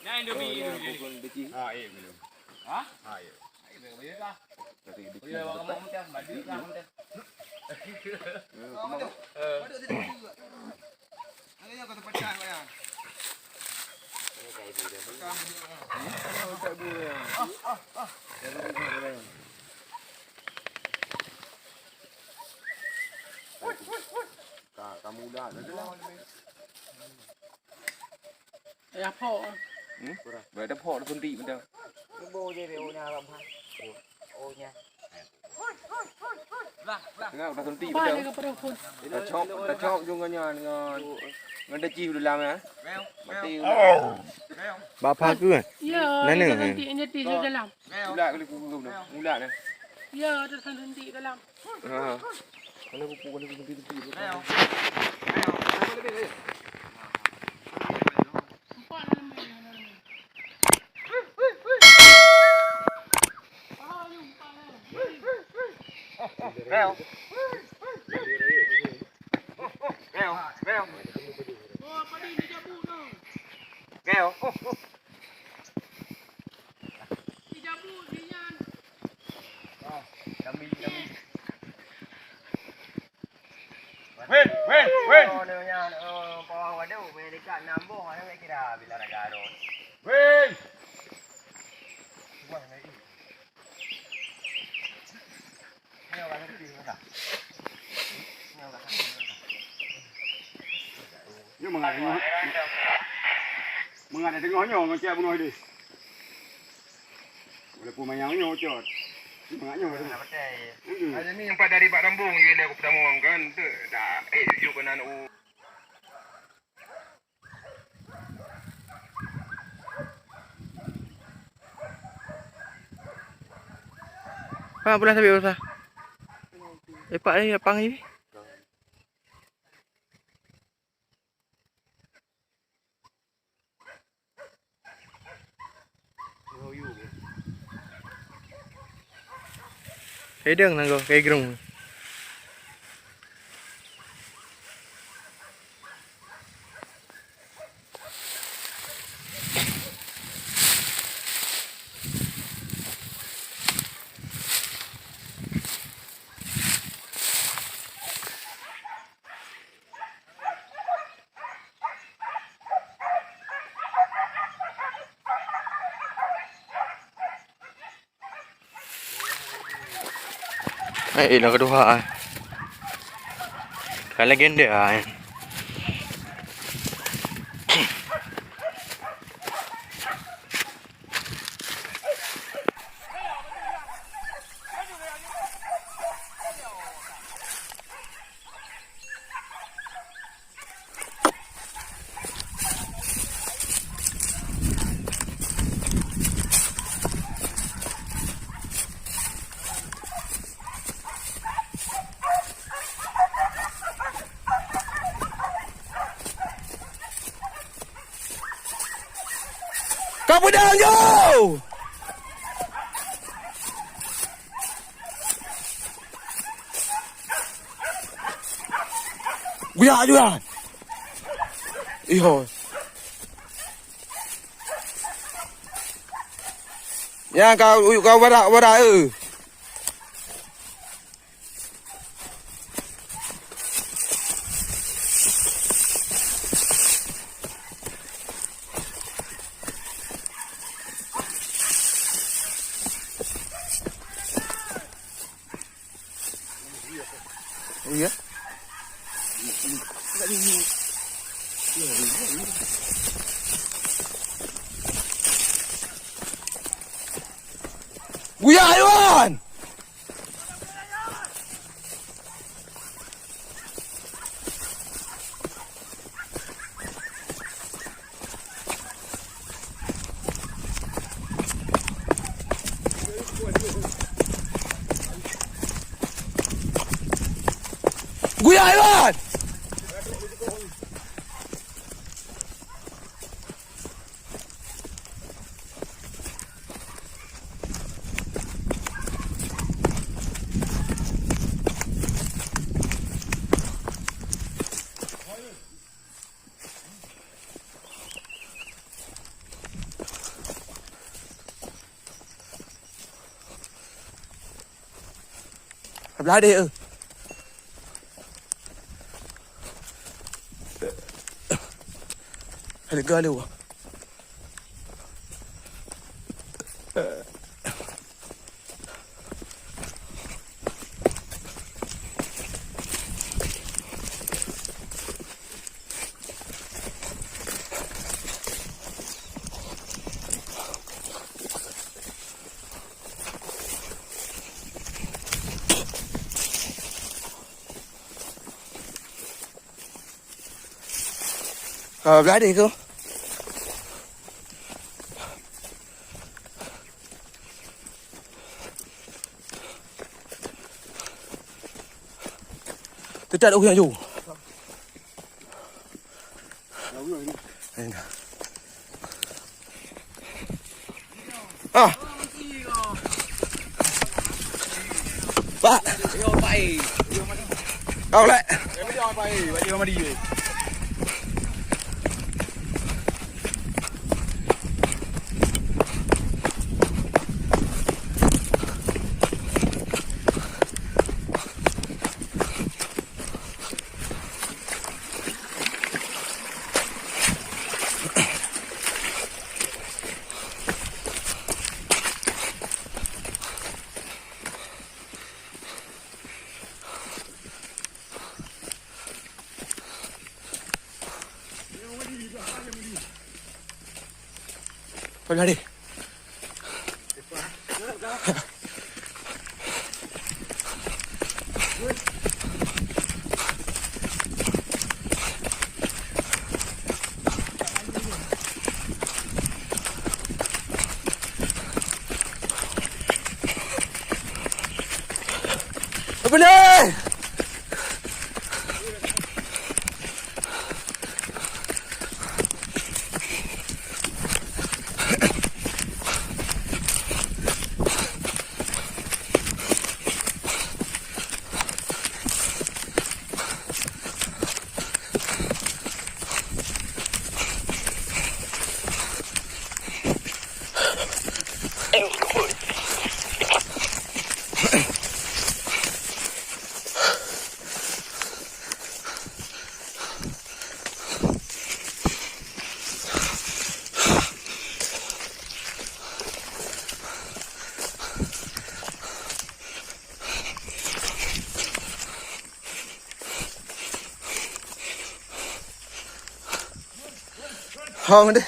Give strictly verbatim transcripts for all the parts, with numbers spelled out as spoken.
Nyan Indomie. Oh, nyan bukon deci. Ha, eh, belum. Ha? Ha, ya. Ka, ka muda dah tu lah. Ya, phok. Hmm? Dah ada phok dah suntik macam. Ibu je be unya abang ha. Oh nya. Tengok dah suntik macam. Dah cok, dah cok juga nyan dengan dengan deci dalam ya. Mati. Bapa ke? Ya, nana. Suntik ini di dalam. Ulat kali kuku tu. Ulat dah. Ya, ada suntik dalam. Ha. Mana kupu, mana kupu, kupu, kupu. Win, win, win. Oh, nyoe nyan, oh, pawang wadôh, meudekat nam boh, hana kira bila raga ron. Win. Nyoe mangat teungoh, mangat teungoh nyoe ngon siap bunoe deh. Walaupun manyang nyoe cot. Mangat nyoe tu. Hmm. Ada ni empat dari Pak Rambung, ye, aku pernah ngomong kan, tu dah, eh, jujur kena nak u- Ha, pulang sabit, pulang. Lepak ni, lapang ni. Hidang nanggo, kayak gerung. Eh, ilang kedua, eh. Kan legenda, eh. Ka peudong, yo! Guyak juga. Iyo. Nyang ka, ka warak-warak, eh. Oh, ya? Guyak, Iwan! Guyak, Iwan! Blah deh, eh. Ada galak. Ah, blah deh tu. Tetat ureueng aju. Ah. Pak. Kau lek. Lari. Apa ni? Hong deh.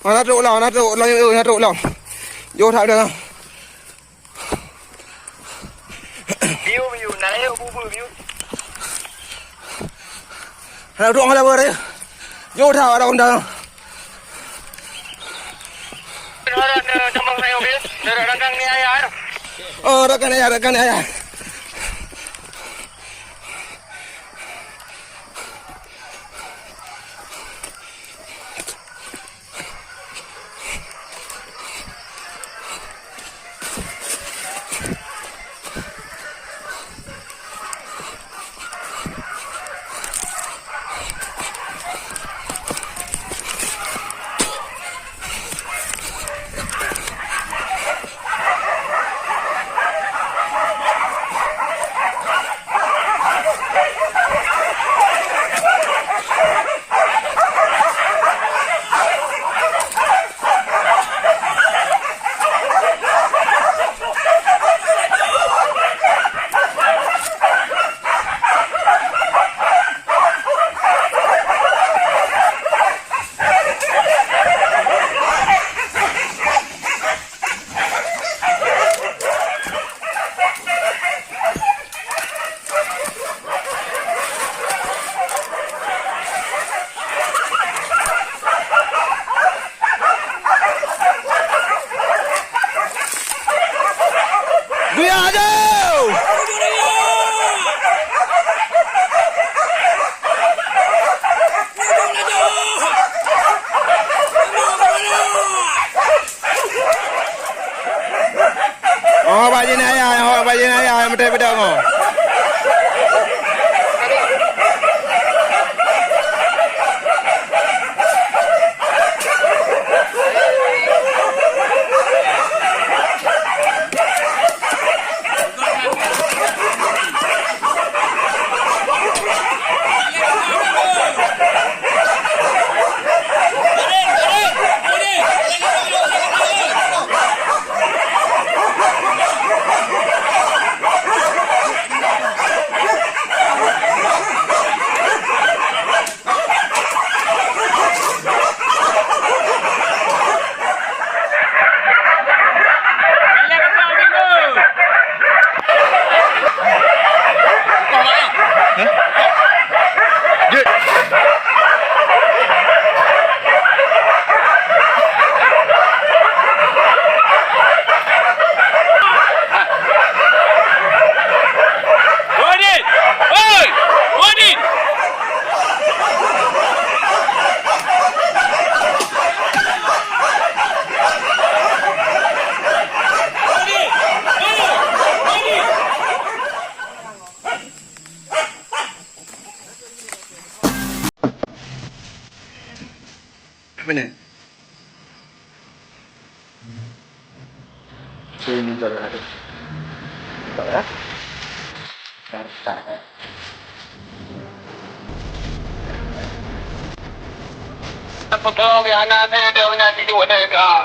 Hana trok lam, hana trok lam, hana trok lam. Jauh that dah. Biu, biu, na lé bubur, biu. Hana trok lam dah. Jauh that ada undang. Orang, eh, tambang sayur, biu. Orang rangkang ni ayah, eh. Oh, rakan ayah, rakan ayah. Oh, bak jih nyan ayah, oh, bak jih nyan ayah, meutai beudôh, oh. Wadid! Oi! Wadid! Apa ni? Saya minta doa tu. Minta doa. Apa kau yang anak saya dah nak tidur dah kau?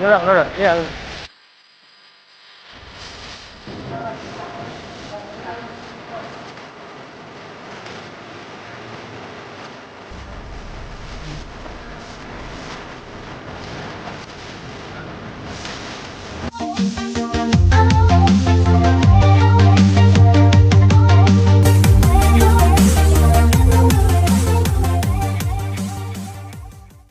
Nolak, nolak. Ya.